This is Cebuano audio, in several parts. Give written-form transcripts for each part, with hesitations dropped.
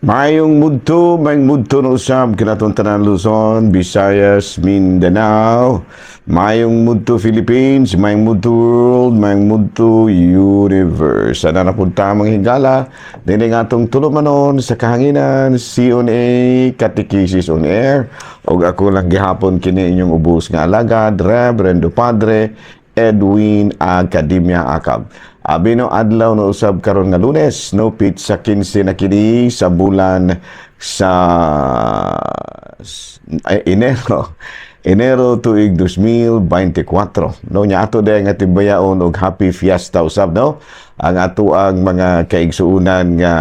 Maayong mudto na usab kanatong tanan, Luzon, Visayas, Mindanao. Maayong mudto, Philippines, maayong mudto, world, maayong mudto, universe. Sana na punta mga higala, dinhi atong tulumanon sa kahanginan, CONA, Catechesis on Air. Og ako lang gihapon kini inyong ubos nga alagad, Reverendo Padre Edwin Academia Acab. Abi no, adlaw na usab karon nga Lunes, no, petsa 15 na kini sa bulan sa ay, Enero. Enero tuig 2024. No, nya ato day nga timbayaon og happy fiesta usab, no. Ang ato ang mga kaigsuonan nga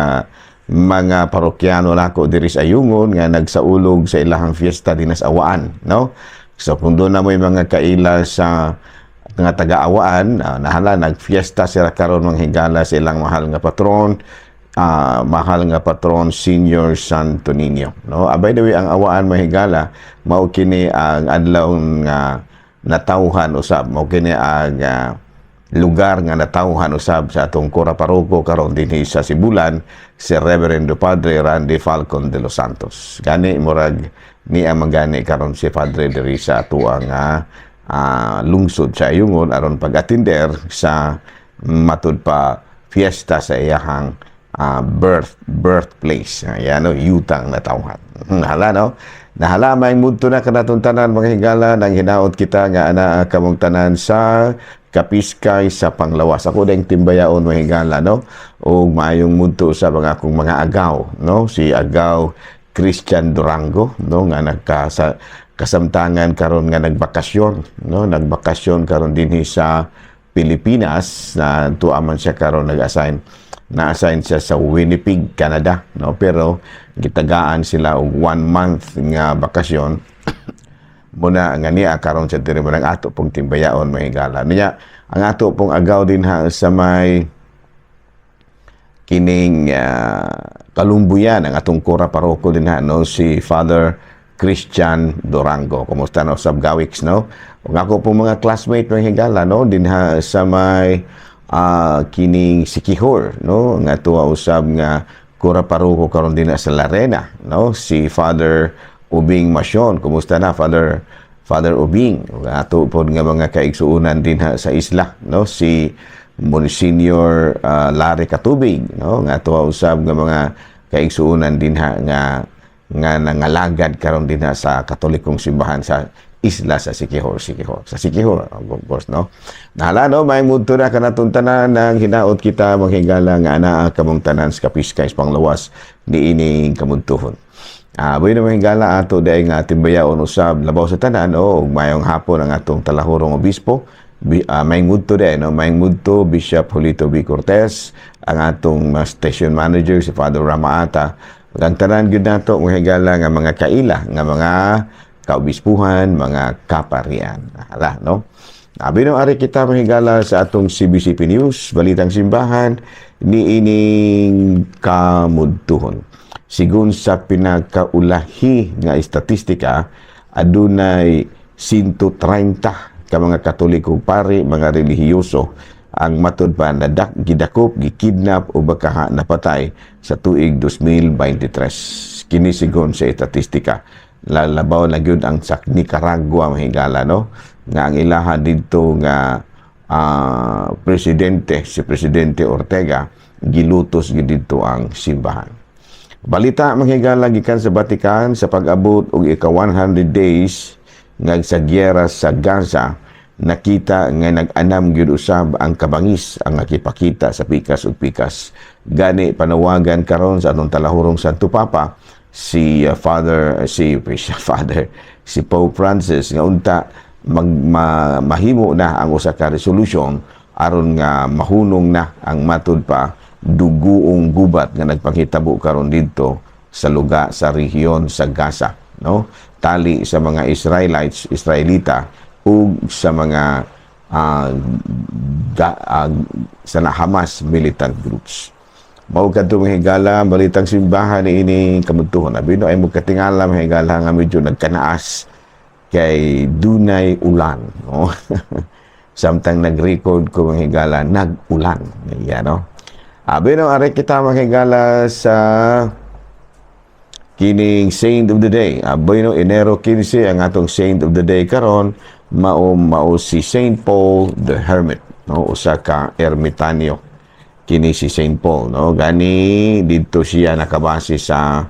mga parokyano nako diri sa Ayungon nga nagsaulog sa ilahang fiesta dinhi sa Awaan, no. So kung duna mo'y mga kaila sa nga taga-Awaan, nahala nagfiesta sila karon, mga higala, sa ilang mahal nga patron, mahal nga patron Senior Santo Niño, no. By the way, ang Awaan, mga higala, mao kini ang adlaw nga natawhan usab, mao kini ang lugar nga natawhan usab sa atong kura paroko karon dinhi sa Sibulan, si Reverendo Padre Randy Falcon de los Santos. Gani murag niya magani karon si Padre diri sa atuang nga lungsod sa Ayungon aron pag-atender sa matud pa fiesta sa iyahang birthplace. Ayan, no, yutang natawhan. Hala, no? Nahala, may mudto na kanatong tanan, mga higala, nang hinaot kita nga ana kamong tanan sa kapiskay sa panglawas. Ako ding timbayaon, mga higala, no? O maayong mudto sa mga akong mga agaw, no? Si Agaw Christian Durango, no, nga nagka sa kasamtangan karon nga nagbakasyon, no? Nagbakasyon karon dinhi sa Pilipinas na tuwa man siya karon nag-assign, na-assign siya sa Winnipeg, Canada, no? Pero gitagaan sila og one month nga bakasyon muna nga niya karon sa diri mo ng ato pong timbayaon, mga higala. Niya ang ato pong agaw din ha sa may kining kalumbuyan, ang atong kura paroko din ha, no, si Father Christian Durango. Kumusta na usab, Gawix, no? Ug ako pong mga classmate, mga higala, no, din ha sa may kining Siquijor, no, nga tuwa usab nga kura paroko karon din sa Larena, no, si Father Ubing Masyon. Kumusta na, Father Ubing? Ug ato pod nga mga kaigsuonan din ha sa isla, no, si Monsignor Larry Katubig, no, nga tuwa usab nga mga kaigsuonan din ha nga nga nangalagad karon din ha sa Katolikong simbahan sa isla sa Siquijor, sa Siquijor, of course, no. Nahala, no, may mudto na kanatong tanan ng hinaot kita, mga higala, nga anaa kamong tanan sa kapiskay sa panglawas niining kamudtuhon. Bueno, mga higala, ato dahil nga timbayaon usab labaw sa tanan, no, ug mayong hapon ang atong talahurong obispo. May mudto dahil, no, may mudto Bishop Julito B. Cortez, ang atong station manager si Father Ramaata. Ug ang tanan gyud nato, mga higala, nga mga kaila, nga mga kaobispuhan, mga kaparian. Hala, no? Abi no, ari kita, mga higala, sa atong CBCP News, Balitang Simbahan, niining kamudtuhon. Sigun sa pinakaulahi nga estatistika, adunay 130 ka mga Katoliko pari, mga relihiyoso ang matud pa nadak gidakop, gikidnap o baka napatay sa tuig 2023. Kini sigon sa estatistika. Lalabaw na gyud ang sa Nicaragua, mga higala, no, nga ang ilaha didto nga presidente, si Presidente Ortega, gilutos gyud didto ang simbahan. Balita, mga higala, gikan sa Vatican: sa pag-abot og ika 100 days nga sa giyera sa Gaza, nakita nga nag-anam gyud usab ang kabangis ang nakipakita sa pikas ug pikas. Gani panawagan karon sa atong talahurong Santo Papa si Father si Father si Pope Francis nga unta mahimo na ang usa ka resolution aron nga mahunong na ang matud pa duguong gubat nga nagpanghitabo karon didto sa lugar sa rehiyon sa Gaza, no, tali sa mga Israelites Israelita ug sa mga sa na Hamas militant groups. Mao kadto, mga higala, Balitang Simbahan niini kamudtuhon. Abi no ay mo katingala, mga higala, nga medyo nagkanaas kay dunay ulan, no. Samtang nag-record ko, mga higala, nag-ulan. Yan, no. Abi no, ari kita, mga higala, sa Kining saint of the day. Aboy no, Enero 15, ang atong saint of the day karon mao mao si Saint Paul the Hermit, no? Usa ka ermitanyo kini si Saint Paul, no? Gani didto siya nakabase sa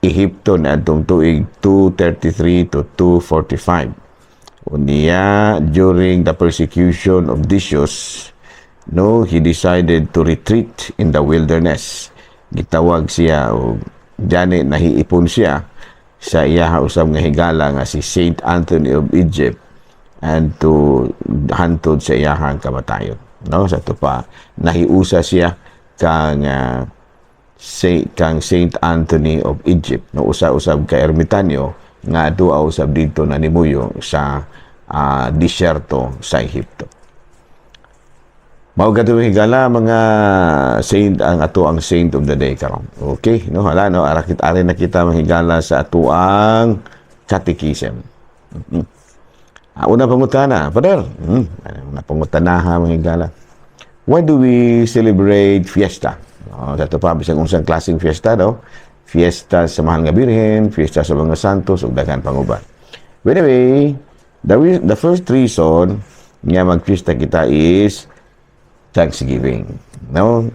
Ehipto niadtong tuig 233 to 245. Unya during the persecution of Decius, no, he decided to retreat in the wilderness. Gitawag siya o gani nahiipon siya sa iyaha usab nga higala nga si Saint Anthony of Egypt and to hantod sa iyahang kamatayon, no? Sa ato pa nahiusa siya kang Saint Anthony of Egypt, no? Usa usab ka ermitanyo nga duha usab didto nanimuyo sa disyerto sa Ehipto. Mao kadto, higala, mga saint ang ato ang saint of the day karon. Okay, no? Hala no, arakit ari na kita, mga higala, sa ato ang catechism. Una pangutana, Father. Una pangutana ha, mga higala. Why do we celebrate fiesta? Oh, sa ato pa bisag unsang klaseng fiesta, no? Fiesta sa Mahal nga Birhen, fiesta sa mga santos ug daghan pang uban. Anyway, the first reason nga magfiesta kita is thanksgiving. No?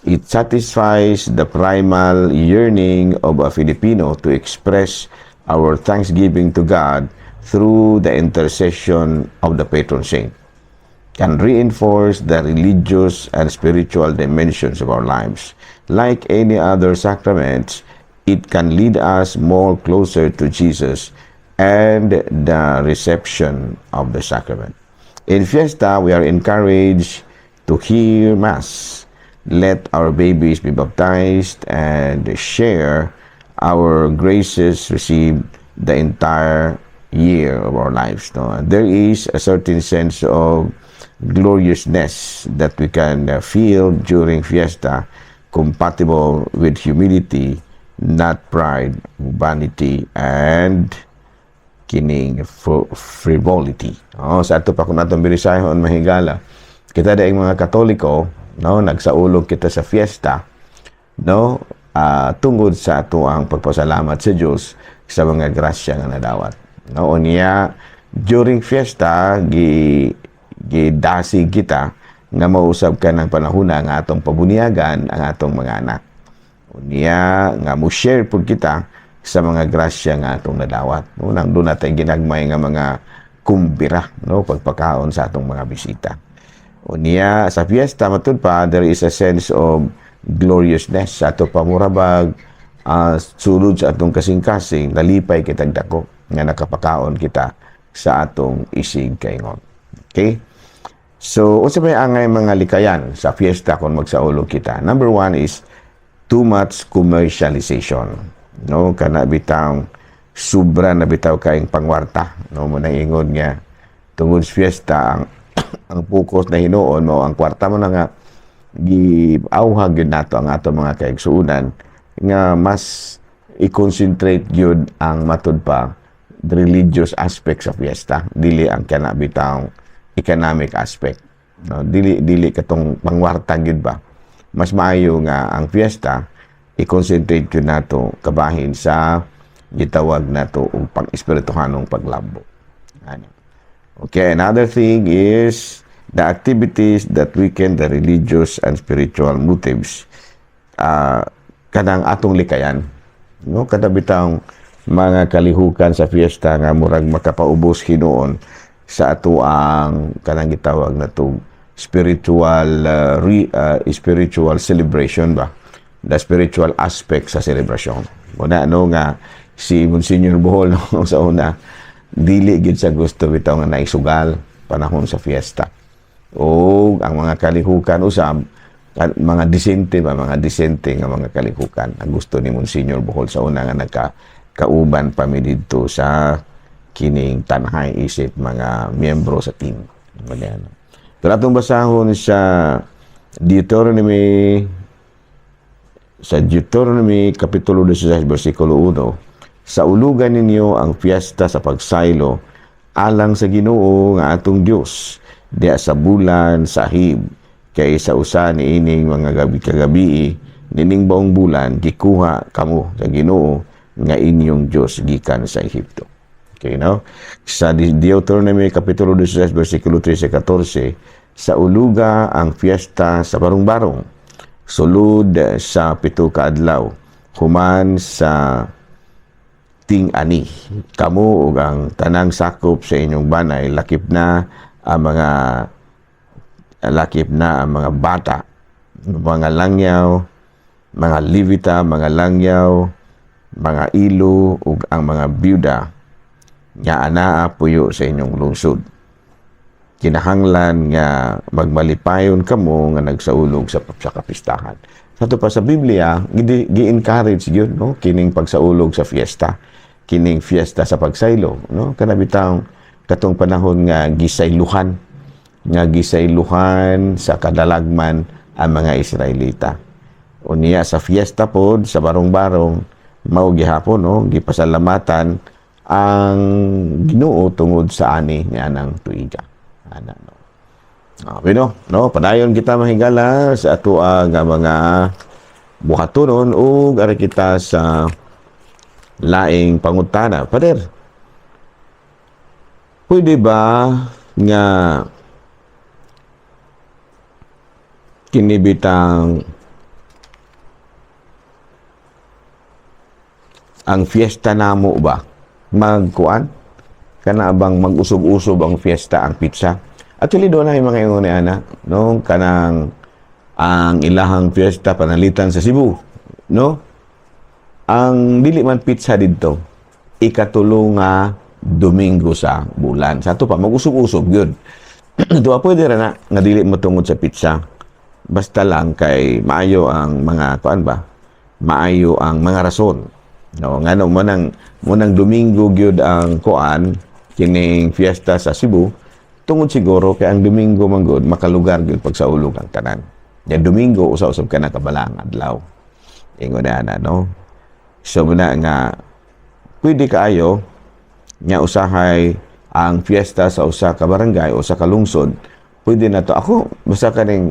It satisfies the primal yearning of a Filipino to express our thanksgiving to God through the intercession of the patron saint. Can reinforce the religious and spiritual dimensions of our lives. Like any other sacraments, it can lead us more closer to Jesus and the reception of the sacrament. In fiesta, we are encouraged to hear Mass, let our babies be baptized, and share our graces received the entire year of our lives. No? And there is a certain sense of gloriousness that we can feel during fiesta, compatible with humility, not pride, vanity, and kining frivolity. Oh, sa ato pa kung atong binisayahon, mahigala, kita daing mga Katoliko, no, nagsaulog kita sa fiesta, no, tungod sa ato ang pagpasalamat sa Dios sa mga grasya nga nadawat. No, unya during fiesta gidasig kita nga mausab ka ng panahona nga atong pabunyagan ang atong mga anak. Unya nga mo share pud kita sa mga grasya nga atong nadawat. No, nang duna tay ginagmay nga mga kumbira, no, pagpakaon sa atong mga bisita. Unya sa fiesta matud pa there is a sense of gloriousness sa ato pamurabag sulod sa atong kasing-kasing, nalipay kitag dako nga nakapakaon kita sa atong isig kaingon. Okay? So, unsa may angay mga likayan sa fiesta kung magsaulog kita? Number one is too much commercialization. No, kana bitang sobra na bitaw kaing pangwarta. No, mo nang ingon nga tungod sa fiesta ang focus na hinuon mo ang kwarta. Mo na nga giawhag gyud nato ang ato mga kaigsuonan nga mas i-concentrate gyud ang matud pa the religious aspect sa fiesta, dili ang kana bitang economic aspect, no? Dili dili katong pangwarta gyud ba. Mas maayo nga ang fiesta i-concentrate gyud nato kabahin sa gitawag nato og pang-espirituhanong paglambo ani. Okay, another thing is the activities that weaken the religious and spiritual motives. Kanang atong likayan, no? Kada bitang mga kalihukan sa fiesta nga murag makapaubos hinuon sa ato ang kanang gitawag na to spiritual celebration ba, the spiritual aspect sa celebration muna, no? Nga si Monsignor Bohol, no, sa una dili gyud sa gusto bitaw nga naisugal panahon sa fiesta o ang mga kalihukan usab mga disente ba, mga disente nga mga kalihukan ang gusto ni Monsignor Bohol sa una nga nagka kauban pa mi didto sa kining Tanjay isip mga miyembro sa team. Ganyan. Pero atong basahon sa Deuteronomy Kapitulo 16 versikulo 1: "Saulugan ninyo ang fiesta sa pagsaylo alang sa Ginoo nga atong Dios diha sa bulan sa Abib, kay sa usa niining mga gabi kagabii nining buong bulan gikuha kamo sa Ginoo nga inyong Dios gikan sa Ehipto. Okay, no? Sa Deuteronomy Kapitulo 16 versikulo 13 14, sauluga ang fiesta sa barong-barong, sulod sa 7 ka adlaw human sa ting-ani. Kamo ug ang tanang sakop sa inyong banay, lakip na ang mga bata, mga langyaw, mga Levita, mga langyaw, mga ilo ug ang mga byuda nga anaa puyo sa inyong lungsod. Kinahanglan nga magmalipayon kamo nga nagsaulog sa kapistahan. Sa pa sa Biblia, gi-encourage gyud, no, kining pagsaulog sa fiesta, kining fiesta sa pagsaylo, no, kana bitang katong panahon nga gisayluhan sa kadalagman ang mga Israelita. Unya sa fiesta pod sa barong-barong, mao gihapon, no, gipasalamatan ang Ginoo tungod sa ani nga anang tuiga. Ana, no. Ah, bueno, no, padayon kita, mahigala, sa atoa nga mga buhatonon ug ari kita sa laing pangutana. Pader, pwede ba nga kinibitang ang fiesta namo ba magkuan kana bang mag-usob-usob ang fiesta, ang pizza? Actually, doon na yung mga ingon ni ana, no, kanang ang ilahang fiesta panalitan sa Cebu, no, ang dili man pizza didto ikatulo nga Domingo sa bulan. Sa ato pa mag-usob-usob gyud. Duwa, pwede ra na nga dili mo tungod sa pizza, basta lang kay maayo ang mga kuan ba, maayo ang mga rason, no, ngano mo nang Domingo gyud ang kuan kining fiesta sa Cebu, tungod siguro kay ang Domingo man gud makalugar gyud pagsaulog ang tanan. Yan Domingo, usa-usab ka na kabalang adlaw, ingon na, no. So muna nga pwede kaayo nga usahay ang fiesta sa usa ka barangay o sa kalungsod, pwede na to. Ako basta kaning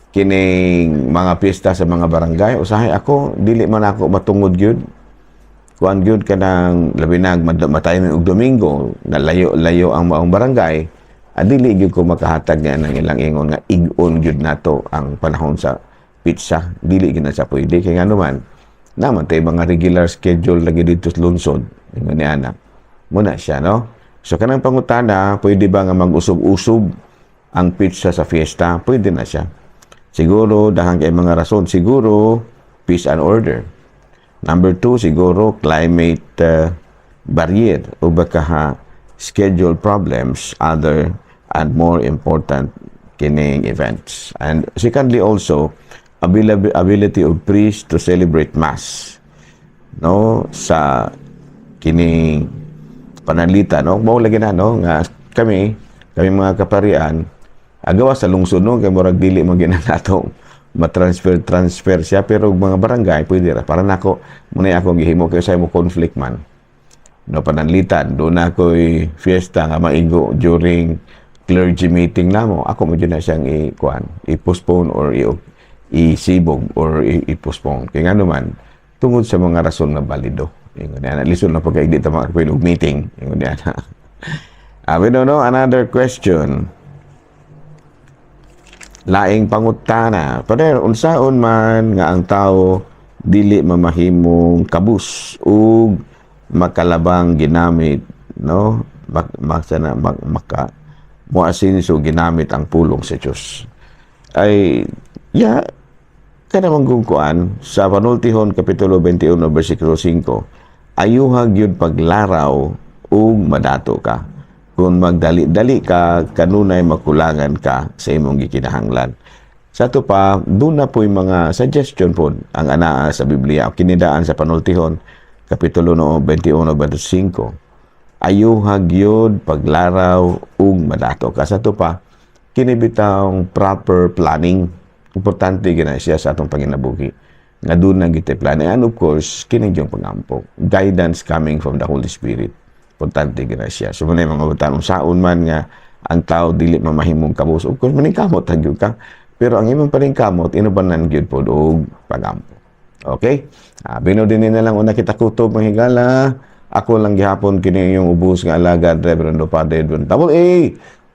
kining mga piyesta sa mga barangay, usahay ako dili man ako matungod gyud, kuan gyud, kanang labi na matay og Domingo na layo-layo ang maong barangay, dili gyud ko makahatag nga ng ilang ingon nga ig-on gyud nato ang panahon sa pizza. Dili gyud na sa pwede kay ngano man naman tay mga regular schedule lagi dito sa lungsod, ingon ni ana muna siya, no. So kanang pangutana, pwede ba nga mag-usog-usog ang pizza sa fiesta? Pwede na siya. Siguro dahang kay mga rason, siguro peace and order. Number two, siguro climate barrier o baka ha, schedule problems, other and more important kining events. And secondly also, ability of priests to celebrate Mass, no, sa kining pananlita, no. Mao lagi na, no, nga kami kami mga kaparian agawa sa lungsod, no, kay murag dili man gyud nato ma-transfer transfer siya, pero mga barangay pwede ra. Para nako muna ako gihimo kay sa mo conflict man, no, pananlitan doon na ako'y fiesta nga maigo during clergy meeting namo, ako mo jud na siyang i-kuan, i-postpone or i-isibog or i-postpone kay ngano man tungod sa mga rason nga balido, ingon niya. Lisod na pagka hindi ta makapwede og meeting, ingon niya. Ah, we don't know, another question, laing pangutana. Pader, unsaon man nga ang tao dili mamahimong kabus ug makalabang ginamit, no, mak, mak, sana, mak, maka muasinso ginamit ang pulong sa Dios? Ay ya kana man kung kuan sa Panultihon kapitulo 21 bersikulo 5, ayuha gyud paglaraw ug madato ka. Kung magdali-dali ka, kanunay makulangan ka sa imong gikinahanglan. Sa ato pa, doon na po yung mga suggestion po ang anaa sa Biblia. Kinidaan sa Panultihon, Kapitulo no, 21, 25. Ayuha gyud paglaraw ug madato ka. Sa ato pa, kinibitang proper planning. Importante gina siya sa atong panginabuhi. Nga doon na gitay planning. And of course, kini yung pagampo. Guidance coming from the Holy Spirit. Importante gina siya. So, muna yung mga batan, unsaon man nga ang tao dili mamahimong kabus. Of course, maningkamot gyud ka. Pero ang imong paningkamot, inubanan gyud pod og pagampo. Okay? Bino din na lang una kita kutob, mga higala. Ako lang gihapon kini inyong ubos nga alagad, Reverendo Padre Edwin Double A.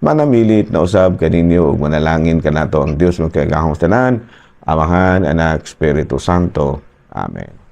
Manamilit na usab kaninyo ug manalangin kanato ang Dios makagagahom tanan, Amahan, Anak, Espiritu Santo. Amen.